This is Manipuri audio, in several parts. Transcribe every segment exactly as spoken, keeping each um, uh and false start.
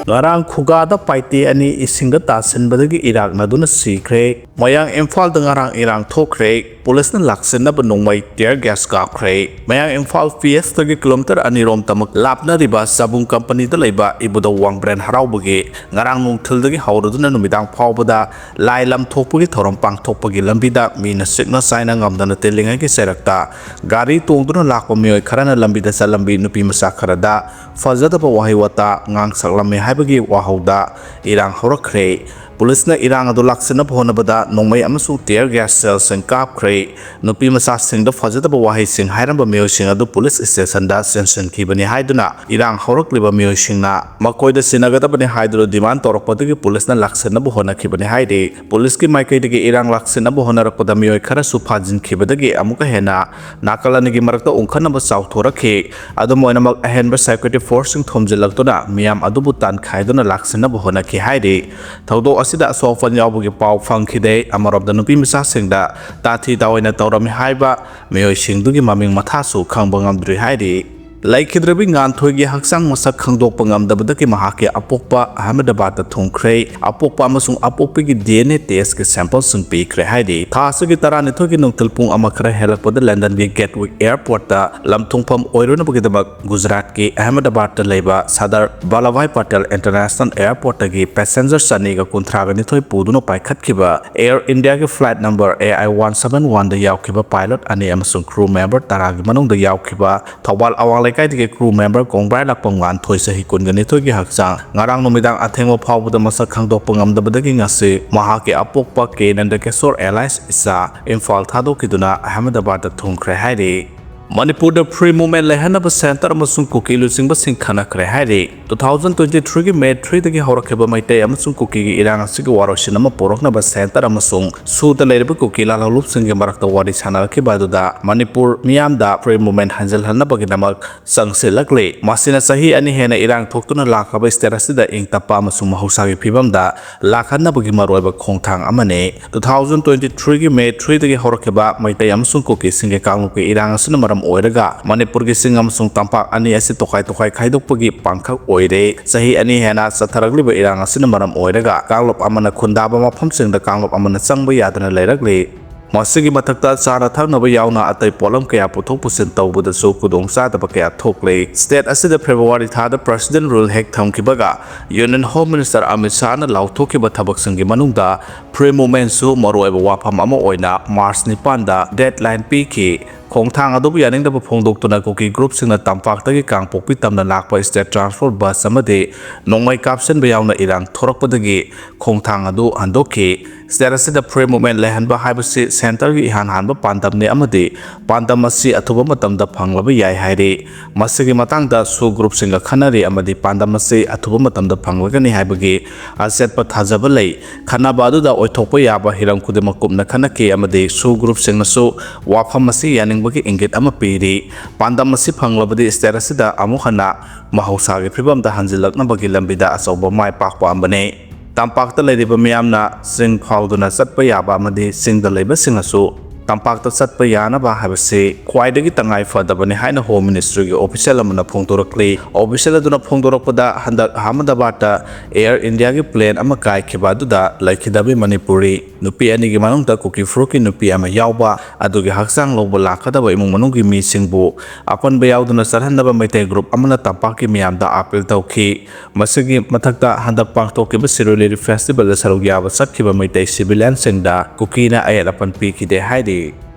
ꯉꯔꯥꯡ ꯈꯨꯒꯥꯗ ꯄꯥꯏꯇꯦ ꯑꯅꯤ ꯏꯁꯤꯡꯗ ꯇꯥꯁꯤꯟꯕꯗꯒꯤ ꯏꯔꯥꯛꯅꯗꯨꯅ ꯁꯤꯈ꯭ꯔꯦ꯫ ꯃꯌꯥꯡ ꯏꯝꯐꯥꯜꯗ ꯉꯔꯥꯡ ꯏꯔꯥꯡ ꯊꯣꯛꯈ꯭ꯔꯦ꯫ ꯄꯨꯂꯤꯁꯅ ꯂꯥꯛꯁꯤꯟꯅꯕ ꯅꯣꯡꯃꯩ tear gas ꯀꯥꯞꯈ꯭ꯔꯦ꯫ ꯃꯌꯥꯡ ꯏꯝꯐꯥꯜ P S ꯇꯒꯤ kilometre ꯑꯅꯤꯔꯣꯝ ꯇꯃꯛ ꯂꯥꯞꯅꯔꯤꯕ ꯆꯕꯨꯡ ꯀꯝꯄꯅꯤꯗ ꯂꯩꯕ ꯏꯕꯨꯙꯧ ꯋꯥꯡꯕ꯭ꯔꯦꯟ ꯍꯔꯥꯎꯕꯒꯤ ꯉꯔꯥꯡ ꯅꯨꯡꯊꯤꯜꯗꯒꯤ ꯍꯧꯔꯗꯨꯅ ꯅꯨꯃꯤꯗꯥꯡ ꯐꯥꯎꯕꯗ ꯂꯥꯏ ꯂꯝ ꯊꯣꯛꯄꯒꯤ ꯊꯧꯔꯝ ꯄꯥꯡꯊꯣꯛꯄꯒꯤ ꯂꯝꯕꯤꯗ ꯃꯤꯅ ꯁꯤꯠꯅ ꯆꯥꯏꯅ ꯉꯝꯗꯅ ꯇꯤꯜꯂꯤꯉꯩꯒꯤ ꯆꯩꯔꯛꯇ ꯒꯥꯔꯤ ꯇꯣꯡꯗꯨꯅ ꯂꯥꯛꯄ ꯃꯤꯑꯣꯏ ꯈꯔꯅ ꯂꯝꯕꯤꯗ ꯆꯠꯂꯝꯕꯤ ꯅꯨꯄꯤ ꯃꯆꯥ ꯈꯔꯗ ꯐꯖꯗꯕ ꯋꯥꯍꯩ ꯋꯥꯇꯥ ꯉꯥꯡꯁꯛꯂꯝꯃꯤ ꯍꯥꯏꯕꯒꯤ ꯋꯥꯍꯧꯗ ꯏꯔꯥꯡ ꯍꯧꯔꯛꯈ꯭ꯔꯦ꯫ ꯄꯨꯂꯤꯁꯅ ꯏꯔꯥꯡ ꯑꯗꯨ ꯂꯥꯛꯁꯤꯟꯅꯕ ꯍꯣꯠꯅꯕꯗ ꯅꯣꯡꯃꯩ ꯑꯃꯁꯨꯡ tear gas shellꯁꯤꯡ ꯀꯥꯞꯈ꯭ꯔꯦ꯫ ꯅꯨꯄꯤ ꯃꯆꯥꯁꯤꯡꯗ ꯐꯖꯗꯕ ꯋꯥꯍꯩꯁꯤꯡ ꯍꯥꯏꯔꯝꯕ ꯃꯤꯑꯣꯏꯁꯤꯡ ꯑꯗꯨ ꯄꯨꯂꯤꯁ stationꯗ ꯆꯦꯟꯁꯤꯟꯈꯤꯕꯅꯤ ꯍꯥꯏꯗꯨꯅ ꯏꯔꯥꯡ ꯍꯧꯔꯛꯂꯤꯕ ꯃꯤꯑꯣꯏꯁꯤꯡꯅ ꯃꯈꯣꯏꯗ ꯁꯤꯟꯅꯒꯗꯕꯅꯤ ꯍꯥꯏꯗꯨꯅ demand ꯇꯧꯔꯛꯄꯗꯒꯤ ꯄꯨꯂꯤꯁꯅ ꯂꯥꯛꯁꯤꯟꯅꯕ ꯍꯣꯠꯅꯈꯤꯕꯅꯤ ꯍꯥꯏꯔꯤ꯫ ꯄꯨꯂꯤꯁꯀꯤ ꯃꯥꯏꯀꯩꯗꯒꯤ ꯏꯔꯥꯡ ꯂꯥꯛꯁꯤꯟꯅꯕ ꯍꯣꯠꯅꯔꯛꯄꯗ ꯃꯤꯑꯣꯏ ꯈꯔꯁꯨ ꯐꯥꯖꯤꯟꯈꯤꯕꯗꯒꯤ ꯑꯃꯨꯛꯀ ꯍꯦꯟꯅ ꯅꯥꯀꯜ ꯑꯅꯤꯒꯤ ꯃꯔꯛꯇ ꯎꯪꯈꯠꯅꯕ ꯆꯥꯎꯊꯣꯔꯛꯈꯤ꯫ ꯑꯗꯨꯝ ꯑꯣꯏꯅꯃꯛ ꯑꯍꯦꯟꯕ security forceꯁꯤꯡ ꯊꯣꯝꯖꯤꯜꯂꯛꯇꯨꯅ ꯃꯤꯌꯥꯝ ꯑꯗꯨꯕꯨ ꯇꯥꯟꯈꯥꯏꯗꯨꯅ ꯂꯥꯛꯁꯤꯟꯅꯕ ꯍꯣꯠꯅꯈꯤ ꯍꯥꯏꯔꯤ꯫ ꯊꯧꯗꯣꯛ ꯑꯁꯤꯗ ꯑꯁꯣꯛ ꯑꯄꯟ ꯌꯥꯎꯕꯒꯤ ꯄꯥꯎ ꯐꯪꯈꯤꯗꯦ꯫ ꯑꯃꯔꯣꯝꯗ ꯅꯨꯄꯤ ꯃꯆꯥꯁꯤꯡꯗ ꯇꯥꯊꯤ ꯇꯥꯑꯣꯏꯅ ꯇꯧꯔꯝꯃꯤ ꯍꯥꯏꯕ ꯃꯤꯑꯣꯏꯁꯤꯡꯗꯨꯒꯤ ꯃꯃꯤꯡ ꯃꯊꯥꯁꯨ ꯈꯪꯕ ꯉꯝꯗ꯭ꯔꯤ ꯍꯥꯏꯔꯤ꯫ ꯂꯩꯈꯤꯗ꯭ꯔꯕꯤ ꯉꯥꯟꯊꯣꯏꯒꯤ ꯍꯛꯆꯥꯡ ꯃꯁꯛ ꯈꯪꯗꯣꯛꯄ ꯉꯝꯗꯕꯗꯒꯤ ꯃꯍꯥꯛꯀꯤ ꯑꯄꯣꯛꯄ ꯑꯍꯃꯗꯕꯥꯗꯇ ꯊꯨꯡꯈ꯭ꯔꯦ꯫ ꯑꯄꯣꯛꯄ ꯑꯃꯁꯨꯡ ꯑꯄꯣꯛꯄꯒꯤ D N A testꯀꯤ sampleꯁꯤꯡ ꯄꯤꯈ꯭ꯔꯦ ꯍꯥꯏꯔꯤ꯫ ꯊꯥ ꯑꯁꯤꯒꯤ ꯇꯔꯥꯅꯤꯊꯣꯏꯒꯤ ꯅꯨꯡꯊꯤꯜ ꯄꯨꯡ ꯑꯃ ꯈꯔ ꯍꯦꯜꯂꯛꯄꯗ ꯂꯟꯗꯟꯒꯤ Gatwick Airportꯇ ꯂꯝꯊꯨꯡꯐꯝ ꯑꯣꯏꯔꯨꯅꯕꯒꯤꯗꯃꯛ ꯒꯨꯖꯔꯥꯠꯀꯤ ꯑꯍꯃꯗꯕꯥꯗꯇ ꯂꯩꯕ ꯁꯔꯗꯥꯔ ꯚꯜꯂꯚꯚꯥꯏ ꯄꯇꯦꯜ International Airportꯇꯒꯤ passenger ꯆꯅꯤꯒ ꯀꯨꯟꯊ꯭ꯔꯥꯒ ꯅꯤꯊꯣꯏ ꯄꯨꯗꯨꯅ ꯄꯥꯏꯈꯠꯈꯤꯕ Air Indiaꯒꯤ flight number A I one seven oneꯗ ꯌꯥꯎꯈꯤꯕ pilot ꯑꯅꯤ ꯑꯃꯁꯨꯡ crew member ꯇꯔꯥꯒꯤ ꯃꯅꯨꯡꯗ ꯌꯥꯎꯈꯤꯕ ꯊꯧꯕꯥꯜ ꯑꯋꯥꯡ ꯂꯩꯀꯥꯏꯗꯒꯤ crew member ꯀꯣꯡꯕ꯭ꯔꯥꯏ ꯂꯥꯛꯄꯝ ꯉꯥꯟꯊꯣꯏ ꯆꯍꯤ ꯀꯨꯟꯒ ꯅꯤꯊꯣꯏꯒꯤ ꯍꯛꯆꯥꯡ ꯉꯔꯥꯡ ꯅꯨꯃꯤꯗꯥꯡ ꯑꯊꯦꯡꯕ ꯐꯥꯎꯕꯗ ꯃꯁꯛ ꯈꯪꯗꯣꯛꯄ ꯉꯝꯗꯕꯗꯒꯤ ꯉꯁꯤ ꯃꯍꯥꯛꯀꯤ ꯑꯄꯣꯛꯄ K ꯅꯟꯗꯀꯦꯁꯣꯔ alias ꯏꯁꯥ ꯏꯝꯐꯥꯜ ꯊꯥꯗꯣꯛꯈꯤꯗꯨꯅ ꯑꯍꯃꯗꯕꯥꯗꯇ ꯊꯨꯡꯈ꯭ꯔꯦ ꯍꯥꯏꯔꯤ꯫ ꯃꯅꯤꯄꯨꯔꯗ free movement ꯂꯩꯍꯟꯅꯕ centre ꯑꯃꯁꯨꯡ ꯀꯨꯀꯤ ꯂꯨꯆꯤꯡꯕꯁꯤꯡ ꯈꯟꯅꯈ꯭ꯔꯦ ꯍꯥꯏꯔꯤ꯫ Two thousand twenty threeꯒꯤ May threeꯗꯒꯤ ꯍꯧꯔꯛꯈꯤꯕ Meitei ꯑꯃꯁꯨꯡ ꯀꯨꯀꯤꯒꯤ ꯏꯔꯥꯡ ꯑꯁꯤꯒꯤ ꯋꯥꯔꯣꯏꯁꯤꯟ ꯑꯃ ꯄꯨꯔꯛꯅꯕ centre ꯑꯃꯁꯨꯡ ꯁꯨꯗ ꯂꯩꯔꯤꯕ ꯀꯨꯀꯤ ꯂꯥꯜꯍꯧꯂꯨꯞꯁꯤꯡꯒꯤ ꯃꯔꯛꯇ ꯋꯥꯔꯤ ꯁꯥꯟꯅꯔꯛꯈꯤꯕ ꯑꯗꯨꯗ ꯃꯅꯤꯄꯨꯔ ꯃꯤꯌꯥꯝꯗ free movement ꯍꯟꯖꯤꯜꯍꯟꯅꯕꯒꯤꯗꯃꯛ ꯆꯪꯁꯤꯜꯂꯛꯂꯤ꯫ ꯃꯁꯤꯅ ꯆꯍꯤ ꯑꯅꯤ ꯍꯦꯟꯅ ꯏꯔꯥꯡ ꯊꯣꯛꯇꯨꯅ ꯂꯥꯛꯂꯕ state ꯑꯁꯤꯗ ꯏꯪ ꯇꯞꯄ ꯑꯃꯁꯨꯡ ꯃꯍꯧꯁꯥꯒꯤ ꯐꯤꯕꯝꯗ ꯂꯥꯛꯍꯟꯅꯕꯒꯤ ꯃꯔꯨꯑꯣꯏꯕ ꯈꯣꯡꯊꯥꯡ ꯑꯃꯅꯤ꯫ Two thousand twenty threeꯒꯤ May threeꯗꯒꯤ ꯍꯧꯔꯛꯈꯤꯕ Meitei ꯑꯃꯁꯨꯡ ꯀꯨꯀꯤꯁꯤꯡꯒꯤ ꯀꯥꯡꯂꯨꯞꯀꯤ ꯏꯔꯥꯡ ꯑꯁꯤꯅ ꯃꯔꯝ ꯑꯣꯏꯔꯒ ꯃꯅꯤꯄꯨꯔꯒꯤ ꯆꯤꯡ ꯑꯃꯁꯨꯡ ꯇꯝꯄꯥꯛ ꯑꯅꯤ ꯑꯁꯤ ꯇꯣꯈꯥꯏ ꯇꯣꯈꯥꯏ ꯈꯥꯏꯗꯣꯛꯄꯒꯤ ꯄꯥꯡꯈꯛ ꯑꯣꯏꯔꯦ꯫ ꯆꯍꯤ ꯑꯅꯤ ꯍꯦꯟꯅ ꯆꯠꯊꯔꯛꯂꯤꯕ ꯏꯔꯥꯡ ꯑꯁꯤꯅ ꯃꯔꯝ ꯑꯣꯏꯔꯒ ꯀꯥꯡꯂꯨꯞ ꯑꯃꯅ ꯈꯨꯟꯗꯥꯕ ꯃꯐꯝꯁꯤꯡꯗ ꯀꯥꯡꯂꯨꯞ ꯑꯃꯅ ꯆꯪꯕ ꯌꯥꯗꯅ ꯂꯩꯔꯛꯂꯤ꯫ ꯃꯁꯤꯒꯤ ꯃꯊꯛꯇ ꯆꯥꯅ ꯊꯛꯅꯕ ꯌꯥꯎꯅ ꯑꯇꯩ ꯄꯣꯠꯂꯝ ꯀꯌꯥ ꯄꯨꯊꯣꯛ ꯄꯨꯁꯤꯟ ꯇꯧꯕꯗꯁꯨ ꯈꯨꯗꯣꯡꯆꯥꯗꯕ ꯀꯌꯥ ꯊꯣꯛꯂꯦ꯫ State ꯑꯁꯤꯗ February ꯊꯥꯗ President Rule ꯍꯦꯛ ꯊꯝꯈꯤꯕꯒ Union Home Minister ꯑꯃꯤꯠ ꯁꯥꯍꯅ ꯂꯥꯎꯊꯣꯛꯈꯤꯕ ꯊꯕꯛꯁꯤꯡꯒꯤ ꯃꯅꯨꯡꯗ Free Movementꯁꯨ ꯃꯔꯨꯑꯣꯏꯕ ꯋꯥꯐꯝ ꯑꯃ ꯑꯣꯏꯅ March ꯅꯤꯄꯥꯟꯗ deadline ꯄꯤꯈꯤ꯫ ꯈꯣꯡꯊꯥꯡ ꯑꯗꯨꯕꯨ ꯌꯥꯅꯤꯡꯗꯕ ꯐꯣꯡꯗꯣꯛꯇꯨꯅ ꯀꯨꯀꯤ groupꯁꯤꯡꯅ ꯇꯝꯄꯥꯛꯇꯒꯤ ꯀꯥꯡꯄꯣꯛꯄꯤ ꯇꯝꯅ ꯂꯥꯛꯄ state transport bus ꯑꯃꯗꯤ ꯅꯣꯡꯃꯩ ꯀꯥꯞꯁꯤꯟꯕ ꯌꯥꯎꯅ ꯏꯔꯥꯡ ꯊꯣꯔꯛꯄꯗꯒꯤ ꯈꯣꯡꯊꯥꯡ ꯑꯗꯨ ꯍꯟꯗꯣꯛꯈꯤ꯫ State ꯑꯁꯤꯗ Free Movement ꯂꯩꯍꯟꯕ ꯍꯥꯏꯕꯁꯤ centreꯒꯤ ꯏꯍꯥꯟ ꯍꯥꯟꯕ ꯄꯥꯟꯗꯝꯅꯤ ꯑꯃꯗꯤ ꯄꯥꯟꯗꯝ ꯑꯁꯤ ꯑꯊꯨꯕ ꯃꯇꯝꯗ ꯐꯪꯂꯕ ꯌꯥꯏ ꯍꯥꯏꯔꯤ꯫ ꯃꯁꯤꯒꯤ ꯃꯇꯥꯡꯗ SoO groupꯁꯤꯡꯒ ꯈꯟꯅꯔꯤ ꯑꯃꯗꯤ ꯄꯥꯟꯗꯝ ꯑꯁꯤ ꯑꯊꯨꯕ ꯃꯇꯝꯗ ꯐꯪꯂꯒꯅꯤ ꯍꯥꯏꯕꯒꯤ ꯑꯆꯦꯠꯄ ꯊꯥꯖꯕ ꯂꯩ꯫ ꯈꯟꯅꯕ ꯑꯗꯨꯗ ꯑꯣꯏꯊꯣꯛꯄ ꯌꯥꯕ ꯍꯤꯔꯝ ꯈꯨꯗꯤꯡꯃꯛ ꯀꯨꯞꯅ ꯈꯟꯅꯈꯤ ꯑꯃꯗꯤ SoO groupꯁꯤꯡꯅꯁꯨ ꯋꯥꯐꯝ ꯑꯁꯤ ꯌꯥꯅꯤꯡꯕꯒꯤ ꯏꯪꯒꯤꯠ ꯑꯃ ꯄꯤꯔꯤ꯫ ꯄꯥꯟꯗꯝ ꯑꯁꯤ ꯐꯪꯂꯕꯗꯤ state ꯑꯁꯤꯗ ꯑꯃꯨꯛ ꯍꯟꯅ ꯃꯍꯧꯁꯥꯒꯤ ꯐꯤꯕꯝꯗ ꯍꯟꯖꯤꯜꯂꯛꯅꯕꯒꯤ ꯂꯝꯕꯤꯗ ꯑꯆꯧꯕ ꯃꯥꯏ ꯄꯥꯛꯄ ꯑꯃꯅꯤ꯫ ꯇꯝꯄꯥꯛꯇ ꯂꯩꯔꯤꯕ ꯃꯤꯌꯥꯝꯅ ꯆꯤꯡ ꯐꯥꯎꯗꯨꯅ ꯆꯠꯄ ꯌꯥꯕ ꯑꯃꯗꯤ ꯆꯤꯡꯗ ꯂꯩꯕꯁꯤꯡꯅꯁꯨ ꯇꯝꯄꯥꯛꯇ ꯆꯠꯄ ꯌꯥꯅꯕ ꯍꯥꯏꯕꯁꯤ ꯈ꯭ꯋꯥꯏꯗꯒꯤ ꯇꯉꯥꯏ ꯐꯗꯕꯅꯤ ꯍꯥꯏꯅ Home Ministryꯒꯤ official ꯑꯃꯅ ꯐꯣꯡꯗꯣꯔꯛꯂꯤ꯫ Official ꯑꯗꯨꯅ ꯐꯣꯡꯗꯣꯔꯛꯄꯗ ꯍꯟꯗꯛ ꯑꯍꯃꯗꯕꯥꯗꯇ Air Indiaꯒꯤ plane ꯑꯃ ꯀꯥꯏꯈꯤꯕ ꯑꯗꯨꯗ ꯂꯩꯈꯤꯗꯕꯤ ꯃꯅꯤꯄꯨꯔꯤ ꯅꯨꯄꯤ ꯑꯅꯤꯒꯤ ꯃꯅꯨꯡꯗ ꯀꯨꯀꯤ ꯐꯨꯔꯨꯞꯀꯤ ꯅꯨꯄꯤ ꯑꯃ ꯌꯥꯎꯕ ꯑꯗꯨꯒꯤ ꯍꯛꯆꯥꯡ ꯂꯧꯕ ꯂꯥꯛꯀꯗꯕ ꯏꯃꯨꯡ ꯃꯅꯨꯡꯒꯤ ꯃꯤꯁꯤꯡꯕꯨ ꯑꯄꯟꯕ ꯌꯥꯎꯗꯅ ꯆꯠꯍꯟꯅꯕ ꯃꯩꯇꯩ group ꯑꯃꯅ ꯇꯝꯄꯥꯛꯀꯤ ꯃꯤꯌꯥꯝꯗ appeal ꯇꯧꯈꯤ꯫ ꯃꯁꯤꯒꯤ ꯃꯊꯛꯇ ꯍꯟꯗꯛ ꯄꯥꯡꯊꯣꯛꯈꯤꯕ ꯁꯤꯔꯣꯏ ꯂꯤꯂꯤ festivalꯗ ꯁꯔꯨꯛ ꯌꯥꯕ ꯆꯠꯈꯤꯕ ꯃꯩꯇꯩ civilianꯁꯤꯡꯗ ꯀꯨꯀꯤꯅ ꯑꯌꯦꯠ ꯑꯄꯟ ꯄꯤꯈꯤꯗꯦ ꯍꯥꯏꯔꯤ꯫